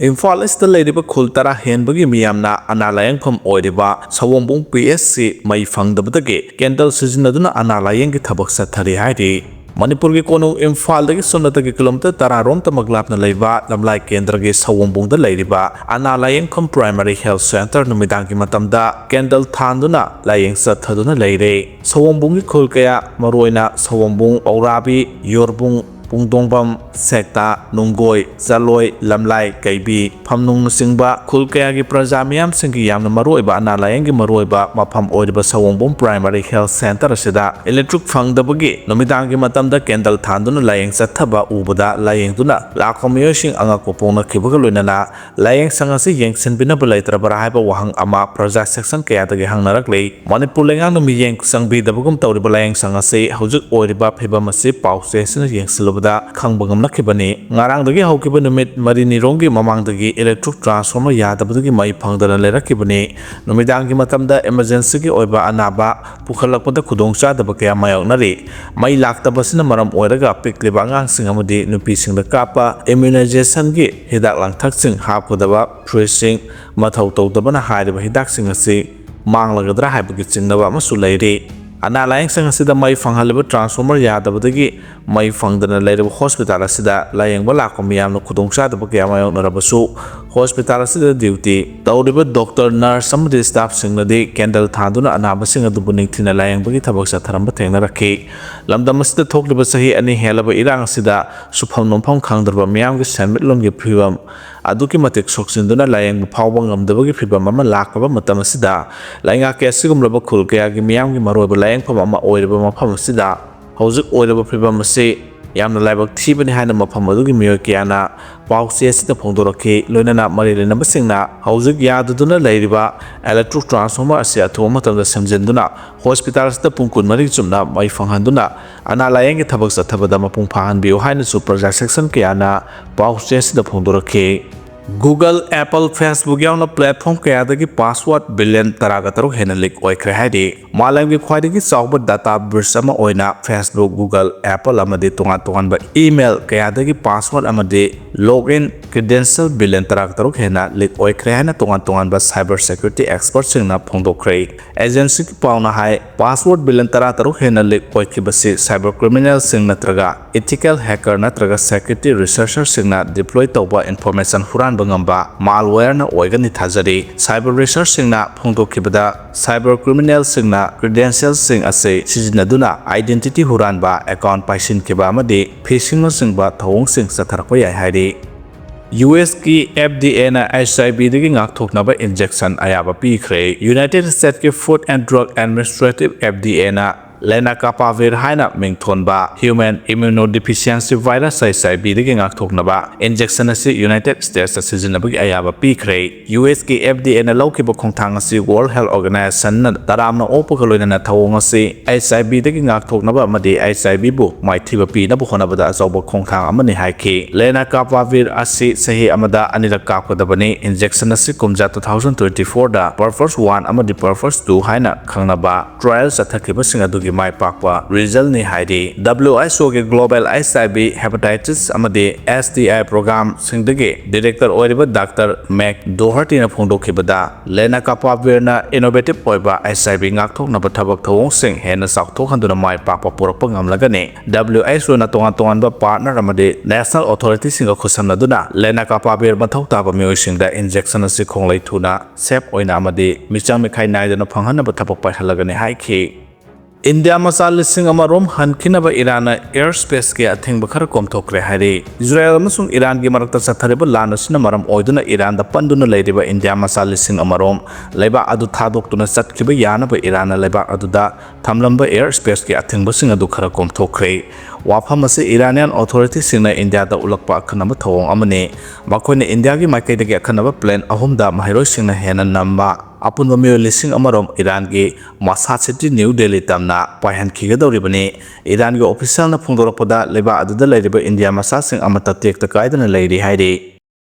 ꯏꯝꯐꯥꯜ Eastꯇ ꯂꯩꯔꯤꯕ ꯈꯨꯜ ꯇꯔꯥ ꯍꯦꯟꯕꯒꯤ ꯃꯤꯌꯥꯝꯅ ꯑꯅꯥ ꯂꯥꯌꯦꯡꯐꯝ ꯑꯣꯏꯔꯤꯕ ꯁꯑꯣꯝꯕꯨꯡ PHC ꯃꯩ ꯐꯪꯗꯕꯗꯒꯤ candle ꯁꯤꯖꯤꯟꯅꯗꯨꯅ ꯑꯅꯥ ꯂꯥꯌꯦꯡꯒꯤ ꯊꯕꯛ ꯆꯠꯊꯔꯤ ꯍꯥꯏꯔꯤ꯫ ꯃꯅꯤꯄꯨꯔꯒꯤ ꯀꯣꯅꯨꯡ ꯏꯝꯐꯥꯜꯗꯒꯤ ꯁꯨꯞꯅꯇꯒꯤ ꯀꯤꯂꯣꯃꯤꯇꯔ ꯇꯔꯥꯔꯣꯝꯇꯃꯛ ꯂꯥꯞꯅ ꯂꯩꯕ ꯂꯝꯂꯥꯏ ꯀꯦꯟꯗ꯭ꯔꯒꯤ ꯁꯑꯣꯝꯕꯨꯡꯗ ꯂꯩꯔꯤꯕ ꯑꯅꯥ ꯂꯥꯌꯦꯡꯐꯝ ꯄ꯭ꯔꯥꯏꯃꯥꯔꯤ ꯍꯦꯜꯊ ꯁꯦꯟꯇꯔ ꯅꯨꯃꯤꯗꯥꯡꯒꯤ ꯃꯇꯝꯗ ꯀꯦꯟꯗꯜ ꯊꯥꯟꯗꯨꯅ ꯂꯥꯌꯦꯡ ꯆꯠꯊꯗꯨꯅ ꯂꯩꯔꯦ꯫ ꯁꯑꯣꯝꯕꯨꯡꯒꯤ ꯈꯨꯜ ꯀꯌꯥ, ꯃꯔꯨꯑꯣꯏꯅ ꯁꯑꯣꯝꯕꯨꯡ, ꯄꯧꯔꯥꯕꯤ, ꯌꯣꯔꯕꯨꯡ, ꯄꯨꯡꯗꯣꯡꯕꯝ, ꯁꯦꯛꯇꯥ, ꯅꯨꯡꯒꯣꯏ, ꯆꯂꯣꯏ, ꯂꯝꯂꯥꯏ, ꯀꯩꯕꯤ, ꯐꯝꯅꯨꯡꯅꯆꯤꯡꯕ ꯈꯨꯜ ꯀꯌꯥꯒꯤ ꯄ꯭ꯔꯖꯥ ꯃꯤꯌꯥꯝꯁꯤꯡꯒꯤ ꯌꯥꯝꯅ ꯃꯔꯨꯑꯣꯏꯕ ꯑꯅꯥ ꯂꯥꯌꯦꯡꯒꯤ ꯃꯔꯨꯑꯣꯏꯕ ꯃꯐꯝ ꯑꯣꯏꯔꯤꯕ ꯁꯑꯣꯝꯕꯨꯡ ꯄ꯭ꯔꯥꯏꯃꯥꯔꯤ ꯍꯦꯜꯊ ꯁꯦꯟꯇꯔ ꯑꯁꯤꯗ ꯏꯂꯦꯛꯇ꯭ꯔꯤꯛ ꯐꯪꯗꯕꯒꯤ ꯅꯨꯃꯤꯗꯥꯡꯒꯤ ꯃꯇꯝꯗ ꯀꯦꯟꯗꯜ ꯊꯥꯟꯗꯨꯅ ꯂꯥꯌꯦꯡ ꯆꯠꯊꯕ ꯎꯕꯗ ꯂꯥꯌꯦꯡꯗꯨꯅ ꯂꯥꯛꯄ ꯃꯤꯑꯣꯏꯁꯤꯡ ꯑꯉꯛꯄ ꯐꯣꯡꯅꯈꯤꯕꯒ ꯂꯣꯏꯅꯅ ꯂꯥꯌꯦꯡꯁꯪ ꯑꯁꯤ ꯌꯦꯡꯁꯤꯟꯕꯤꯅꯕ ꯂꯩꯇ꯭ꯔꯕ꯭ꯔꯥ ꯍꯥꯏꯕ ꯋꯥꯍꯪ ꯑꯃ ꯄ꯭ꯔꯖꯥ ꯁꯦꯛꯁꯟ ꯀꯌꯥꯗꯒꯤ ꯍꯪꯅꯔꯛꯂꯤ꯫ ꯃꯅꯤꯄꯨꯔ ꯂꯩꯉꯥꯛꯅ ꯃꯤꯠꯌꯦꯡ ꯆꯪꯕꯤꯗꯕꯒꯨꯝ ꯇꯧꯔꯤꯕ ꯂꯥꯌꯦꯡꯁꯪ ꯑꯁꯤ ꯍꯧꯖꯤꯛ ꯑꯣꯏꯔꯤꯕ ꯐꯤꯕꯝ ꯑꯁꯤ ꯄꯥꯎ ꯆꯦꯁꯤꯅ ꯌꯦꯡꯁꯤꯜꯂꯨꯕꯗ ꯈꯪꯕ ꯉꯝꯂꯛꯈꯤꯕꯅꯤ꯫ ꯉꯔꯥꯡꯗꯒꯤ ꯍꯧꯈꯤꯕ ꯅꯨꯃꯤꯠ ꯃꯔꯤꯅꯤꯔꯣꯝꯒꯤ ꯃꯃꯥꯡꯗꯒꯤ ꯏꯂꯦꯛꯇ꯭ꯔꯤꯛ ꯇ꯭ꯔꯥꯟꯁꯐꯣꯔꯃꯔ ꯌꯥꯗꯕꯗꯒꯤ ꯃꯩ ꯐꯪꯗꯅ ꯂꯩꯔꯛꯈꯤꯕꯅꯤ꯫ ꯅꯨꯃꯤꯗꯥꯡꯒꯤ ꯃꯇꯝꯗ ꯏꯃꯔꯖꯦꯟꯁꯤꯒꯤ ꯑꯣꯏꯕ ꯑꯅꯥꯕ ꯄꯨꯈꯠꯂꯛꯄꯗ ꯈꯨꯗꯣꯡꯆꯥꯗꯕ ꯀꯌꯥ ꯃꯥꯌꯣꯛꯅꯔꯤ꯫ ꯃꯩ ꯂꯥꯛꯇꯕꯁꯤꯅ ꯃꯔꯝ ꯑꯣꯏꯔꯒ ꯄꯤꯛꯂꯤꯕ ꯑꯉꯥꯡꯁꯤꯡ ꯑꯃꯗꯤ ꯅꯨꯄꯤꯁꯤꯡꯗ ꯀꯥꯞꯄ ꯏꯝꯃ꯭ꯌꯨꯅꯥꯏꯖꯦꯁꯟꯒꯤ ꯍꯤꯗꯥꯛ ꯂꯥꯡꯊꯛꯁꯤꯡ ꯍꯥꯞꯀꯗꯕ ꯐ꯭ꯔꯤꯖꯁꯤꯡ ꯃꯊꯧ ꯇꯧꯗꯕꯅ ꯍꯥꯏꯔꯤꯕ ꯍꯤꯗꯥꯛꯁꯤꯡ ꯑꯁꯤ ꯃꯥꯡꯂꯒꯗ꯭ꯔꯥ ꯍꯥꯏꯕꯒꯤ ꯆꯤꯡꯅꯕ ꯑꯃꯁꯨ ꯂꯩꯔꯤ꯫ ꯑꯅꯥ ꯂꯥꯌꯦꯡꯁꯪ ꯑꯁꯤꯗ ꯃꯩ ꯐꯪꯍꯜꯂꯤꯕ ꯇ꯭ꯔꯥꯟꯁꯐꯣꯔꯃꯔ ꯌꯥꯗꯕꯗꯒꯤ ꯃꯩ ꯐꯪꯗꯅ ꯂꯩꯔꯤꯕ ꯍꯣꯁꯄꯤꯇꯥꯜ ꯑꯁꯤꯗ ꯂꯥꯌꯦꯡꯕ ꯂꯥꯛꯄ ꯃꯤꯌꯥꯝꯅ ꯈꯨꯗꯣꯡꯆꯥꯗꯕ ꯀꯌꯥ ꯃꯥꯌꯣꯛꯅꯔꯕꯁꯨ, ꯍꯣꯁꯄꯤꯇꯥꯜ ꯑꯁꯤꯗ ꯗ꯭ꯌꯨꯇꯤ ꯇꯧꯔꯤꯕ ꯗꯣꯛꯇꯔ, ꯅꯔꯁ ꯑꯃꯗꯤ ꯁ꯭ꯇꯥꯐꯁꯤꯡꯅꯗꯤ ꯀꯦꯟꯗꯜ ꯊꯥꯟꯗꯨꯅ ꯑꯅꯥꯕꯁꯤꯡ ꯑꯗꯨꯕꯨ ꯅꯤꯡꯊꯤꯅ ꯂꯥꯌꯦꯡꯕꯒꯤ ꯊꯕꯛ ꯆꯠꯊꯔꯝꯕ ꯊꯦꯡꯅꯔꯛꯈꯤ꯫ ꯂꯝꯗꯝ ꯑꯁꯤꯗ ꯊꯣꯛꯂꯤꯕ ꯆꯍꯤ ꯑꯅꯤ ꯍꯦꯜꯂꯕ ꯏꯔꯥꯡ ꯑꯁꯤꯗ ꯁꯨꯐꯝ ꯅꯣꯝꯐꯝ ꯈꯪꯗ꯭ꯔꯕ ꯃꯤꯌꯥꯝꯒꯤ ꯁꯦꯟꯃꯤꯠꯂꯣꯟꯒꯤ ꯐꯤꯕꯝ ꯑꯗꯨꯛꯀꯤ ꯃꯇꯤꯛ ꯁꯣꯛꯆꯤꯟꯗꯨꯅ ꯂꯥꯌꯦꯡꯕ ꯐꯥꯎꯕ ꯉꯝꯗꯕꯒꯤ ꯐꯤꯕꯝ ꯑꯃ ꯂꯥꯛꯂꯕ ꯃꯇꯝ ꯑꯁꯤꯗ, ꯂꯩꯉꯥꯛꯀꯤ ꯑꯁꯤꯒꯨꯝꯂꯕ ꯈꯨꯜ ꯀꯌꯥꯒꯤ ꯃꯤꯌꯥꯝꯒꯤ ꯃꯔꯨꯑꯣꯏꯕ ꯂꯥꯌꯦꯡꯐꯝ ꯑꯃ ꯑꯣꯏꯔꯤꯕ ꯃꯐꯝ ꯑꯁꯤꯗ ꯍꯧꯖꯤꯛ ꯑꯣꯏꯔꯤꯕ ꯐꯤꯕꯝ ꯑꯁꯤ ꯌꯥꯝꯅ ꯂꯥꯏꯕꯛ ꯊꯤꯕꯅꯤ ꯍꯥꯏꯅ ꯃꯐꯝ ꯑꯗꯨꯒꯤ ꯃꯤꯑꯣꯏ ꯀꯌꯥꯅ ꯄꯥꯎ ꯆꯦ ꯑꯁꯤꯗ ꯐꯣꯡꯗꯣꯔꯛꯈꯤ꯫ ꯂꯣꯏꯅꯅ ꯃꯔꯤ ꯂꯩꯅꯕꯁꯤꯡꯅ ꯍꯧꯖꯤꯛ ꯌꯥꯗꯗꯨꯅ ꯂꯩꯔꯤꯕ ꯏꯂꯦꯛꯇ꯭ꯔꯤꯛ ꯇ꯭ꯔꯥꯟꯁꯐꯣꯔꯃꯔ ꯑꯁꯤ ꯑꯊꯨꯕ ꯃꯇꯝꯗ ꯁꯦꯝꯖꯤꯟꯗꯨꯅ ꯍꯣꯁꯄꯤꯇꯥꯜ ꯑꯁꯤꯗ ꯄꯨꯡ ꯀꯨꯟꯃꯔꯤ ꯆꯨꯞꯅ ꯃꯩ ꯐꯪꯍꯟꯗꯨꯅ ꯑꯅꯥ ꯂꯥꯌꯦꯡꯒꯤ ꯊꯕꯛ ꯆꯠꯊꯕꯗ ꯃꯄꯨꯡ ꯐꯥꯍꯟꯕꯤꯌꯨ ꯍꯥꯏꯅꯁꯨ ꯄ꯭ꯔꯖꯥ ꯁꯦꯛꯁꯟ ꯀꯌꯥꯅ ꯄꯥꯎ ꯆꯦ ꯑꯁꯤꯗ ꯐꯣꯡꯗꯣꯔꯛꯈꯤ꯫ Google, Apple, Facebook ꯌꯥꯎꯅ platform ꯀꯌꯥꯗꯒꯤ password billion ꯇꯔꯥꯒ ꯇꯔꯨꯛ ꯍꯦꯟꯅ leak ꯑꯣꯏꯈ꯭ꯔꯦ ꯍꯥꯏꯔꯤ꯫ ꯃꯥꯂꯦꯝꯒꯤ ꯈ꯭ꯋꯥꯏꯗꯒꯤ ꯆꯥꯎꯕ data breach ꯑꯃ ꯑꯣꯏꯅ Facebook, Google, Apple ꯑꯃꯗꯤ ꯇꯣꯉꯥꯟ ꯇꯣꯉꯥꯟꯕ email ꯀꯌꯥꯗꯒꯤ password ꯑꯃꯗꯤ login credential billion ꯇꯔꯥꯒ ꯇꯔꯨꯛ ꯍꯦꯟꯅ leak ꯑꯣꯏꯈ꯭ꯔꯦ ꯍꯥꯏꯅ ꯇꯣꯉꯥꯟ ꯇꯣꯉꯥꯟꯕ cyber security expertꯁꯤꯡꯅ ꯐꯣꯡꯗꯣꯛꯈ꯭ꯔꯦ꯫ Agencyꯒꯤ ꯄꯥꯎꯅ ꯍꯥꯏ, password billion ꯇꯔꯥ ꯇꯔꯨꯛ ꯍꯦꯟꯅ leak ꯑꯣꯏꯈꯤꯕꯁꯤ cyber criminalꯁꯤꯡ ꯅꯠꯇ꯭ꯔꯒ ethical hacker ꯅꯠꯇ꯭ꯔꯒ security researcherꯁꯤꯡꯅ deploy ꯇꯧꯕ information ꯍꯨꯔꯥꯟꯕ ꯉꯝꯕ malwareꯅ ꯑꯣꯏꯒꯅꯤ ꯊꯥꯖꯔꯤ꯫ Cyber researcherꯁꯤꯡꯅ ꯐꯣꯡꯗꯣꯛꯈꯤꯕꯗ, cyber criminalꯁꯤꯡꯅ credentialꯁꯤꯡ ꯑꯁꯤ ꯁꯤꯖꯤꯟꯅꯗꯨꯅ identity ꯍꯨꯔꯥꯟꯕ, account ꯄꯥꯏꯁꯤꯟꯈꯤꯕ ꯑꯃꯗꯤ phishingꯅꯆꯤꯡꯕ ꯊꯧꯑꯣꯡꯁꯤꯡ ꯆꯠꯊꯔꯛꯄ ꯌꯥꯏ ꯍꯥꯏꯔꯤ꯫ USꯀꯤ FDAꯅ HIVꯗꯒꯤ ꯉꯥꯛꯊꯣꯛꯅꯕ injection ꯑꯌꯥꯕ ꯄꯤꯈ꯭ꯔꯦ꯫ United Statesꯀꯤ Food and Drug Administration, FDAꯅ Lenacapavir ꯍꯥꯏꯅ ꯃꯤꯡꯊꯣꯟꯕ human immunodeficiency virus, HIVꯗꯒꯤ ꯉꯥꯛꯊꯣꯛꯅꯕ injection ꯑꯁꯤ United Statesꯇ ꯁꯤꯖꯤꯟꯅꯕꯒꯤ ꯑꯌꯥꯕ ꯄꯤꯈ꯭ꯔꯦ꯫ USꯀꯤ FDAꯅ ꯂꯧꯈꯤꯕ ꯈꯣꯡꯊꯥꯡ ꯑꯁꯤ World Health Organizationꯅ ꯇꯔꯥꯝꯅ ꯑꯣꯛꯄꯒ ꯂꯣꯏꯅꯅ ꯊꯧꯑꯣꯡ ꯑꯁꯤ HIVꯗꯒꯤ ꯉꯥꯛꯊꯣꯛꯅꯕ ꯑꯃꯗꯤ HIVꯕꯨ ꯃꯥꯏꯊꯤꯕ ꯄꯤꯅꯕ ꯍꯣꯠꯅꯕꯗ ꯑꯆꯧꯕ ꯈꯣꯡꯊꯥꯡ ꯑꯃꯅꯤ ꯍꯥꯏꯈꯤ꯫ Lenacapavir ꯑꯁꯤ ꯆꯍꯤ ꯑꯃꯗ ꯑꯅꯤꯔꯛ ꯀꯥꯞꯀꯗꯕꯅꯤ꯫ Injection ꯑꯁꯤ ꯀꯨꯝꯖꯥ two thousand twenty fourꯗ Purpose One ꯑꯃꯗꯤ Purpose Two ꯍꯥꯏꯅ ꯈꯪꯅꯕ trial ꯆꯠꯊꯈꯤꯕꯁꯤꯡ ꯑꯗꯨꯒꯤ ꯃꯥꯏ ꯄꯥꯛꯄ resultꯅꯤ ꯍꯥꯏꯔꯤ꯫ WHOꯒꯤ Global HIV, Hepatitis ꯑꯃꯗꯤ STI programꯁꯤꯡꯗꯒꯤ director ꯑꯣꯏꯔꯤꯕ Doctor Mac Dohertyꯅ ꯐꯣꯡꯗꯣꯛꯈꯤꯕꯗ, Lenacapavirꯅ innovative ꯑꯣꯏꯕ HIV ꯉꯥꯛꯊꯣꯛꯅꯕ ꯊꯕꯛ ꯊꯧꯑꯣꯡꯁꯤꯡ ꯍꯦꯟꯅ ꯆꯥꯎꯊꯣꯛꯍꯟꯗꯨꯅ ꯃꯥꯏ ꯄꯥꯛꯄ ꯄꯨꯔꯛꯄ ꯉꯝꯂꯒꯅꯤ꯫ WHOꯅ ꯇꯣꯉꯥꯟ ꯇꯣꯉꯥꯟꯕ partner ꯑꯃꯗꯤ national authorityꯁꯤꯡꯒ ꯈꯨꯠꯁꯝꯅꯗꯨꯅ Lenacapavir ꯃꯊꯧ ꯇꯥꯕ ꯃꯤꯑꯣꯏꯁꯤꯡꯗ injection ꯑꯁꯤ ꯈꯣꯡꯂꯩ ꯊꯨꯅ, safe ꯑꯣꯏꯅ ꯑꯃꯗꯤ ꯃꯤꯆꯪ ꯃꯤꯈꯥꯏ ꯅꯥꯏꯗꯅ ꯐꯪꯍꯟꯅꯕ ꯊꯕꯛ ꯄꯥꯏꯈꯠꯂꯒꯅꯤ ꯍꯥꯏꯈꯤ꯫ ꯏꯟꯗꯤꯌꯥ ꯃꯆꯥ ꯂꯤꯁꯤꯡ ꯑꯃ ꯔꯣꯝ ꯍꯟꯈꯤꯅꯕ ꯏꯔꯥꯟꯅ air spaceꯀꯤ ꯑꯊꯤꯡꯕ ꯈꯔ ꯀꯣꯝꯊꯣꯛꯈ꯭ꯔꯦ ꯍꯥꯏꯔꯤ꯫ ꯏꯖꯔꯥꯌꯦꯜ ꯑꯃꯁꯨꯡ ꯏꯔꯥꯟꯒꯤ ꯃꯔꯛꯇ ꯆꯠꯊꯔꯤꯕ ꯂꯥꯟ ꯑꯁꯤꯅ ꯃꯔꯝ ꯑꯣꯏꯗꯨꯅ ꯏꯔꯥꯟꯗ ꯄꯟꯗꯨꯅ ꯂꯩꯔꯤꯕ ꯏꯟꯗꯤꯌꯥ ꯃꯆꯥ ꯂꯤꯁꯤꯡ ꯑꯃ ꯔꯣꯝ ꯂꯩꯕꯥꯛ ꯑꯗꯨ ꯊꯥꯗꯣꯛꯇꯨꯅ ꯆꯠꯈꯤꯕ ꯌꯥꯅꯕ ꯏꯔꯥꯟꯅ ꯂꯩꯕꯥꯛ ꯑꯗꯨꯗ ꯊꯝꯂꯝꯕ air spaceꯀꯤ ꯑꯊꯤꯡꯕꯁꯤꯡ ꯑꯗꯨ ꯈꯔ ꯀꯣꯝꯊꯣꯛꯈ꯭ꯔꯦ꯫ ꯋꯥꯐꯝ ꯑꯁꯤ Iranian authorityꯁꯤꯡꯅ ꯏꯟꯗꯤꯌꯥꯗ ꯎꯠꯂꯛꯄ ꯑꯈꯟꯅꯕ ꯊꯧꯑꯣꯡ ꯑꯃꯅꯤ꯫ ꯃꯈꯣꯏꯅ ꯏꯟꯗꯤꯌꯥꯒꯤ ꯃꯥꯏꯀꯩꯗꯒꯤ ꯑꯈꯟꯅꯕ plane ꯑꯍꯨꯝꯗ ꯃꯍꯩꯔꯣꯏꯁꯤꯡꯅ ꯍꯦꯟꯅ ꯅꯝꯕ ꯑꯄꯨꯟꯕ ꯃꯤꯑꯣꯏ ꯂꯤꯁꯤꯡ ꯑꯃ ꯔꯣꯝ ꯏꯔꯥꯟꯒꯤ Mashhad City, New Delhi ꯇꯝꯅ ꯄꯥꯏꯍꯟꯈꯤꯒꯗꯧꯔꯤꯕꯅꯤ꯫ ꯏꯔꯥꯟꯒꯤ officialꯅ ꯐꯣꯡꯗꯣꯔꯛꯄꯗ, ꯂꯩꯕꯥꯛ ꯑꯗꯨꯗ ꯂꯩꯔꯤꯕ ꯏꯟꯗꯤꯌꯥ ꯃꯆꯥꯁꯤꯡ ꯑꯃꯠꯇ ꯇꯦꯛꯇ ꯀꯥꯏꯗꯅ ꯂꯩꯔꯤ ꯍꯥꯏꯔꯤ꯫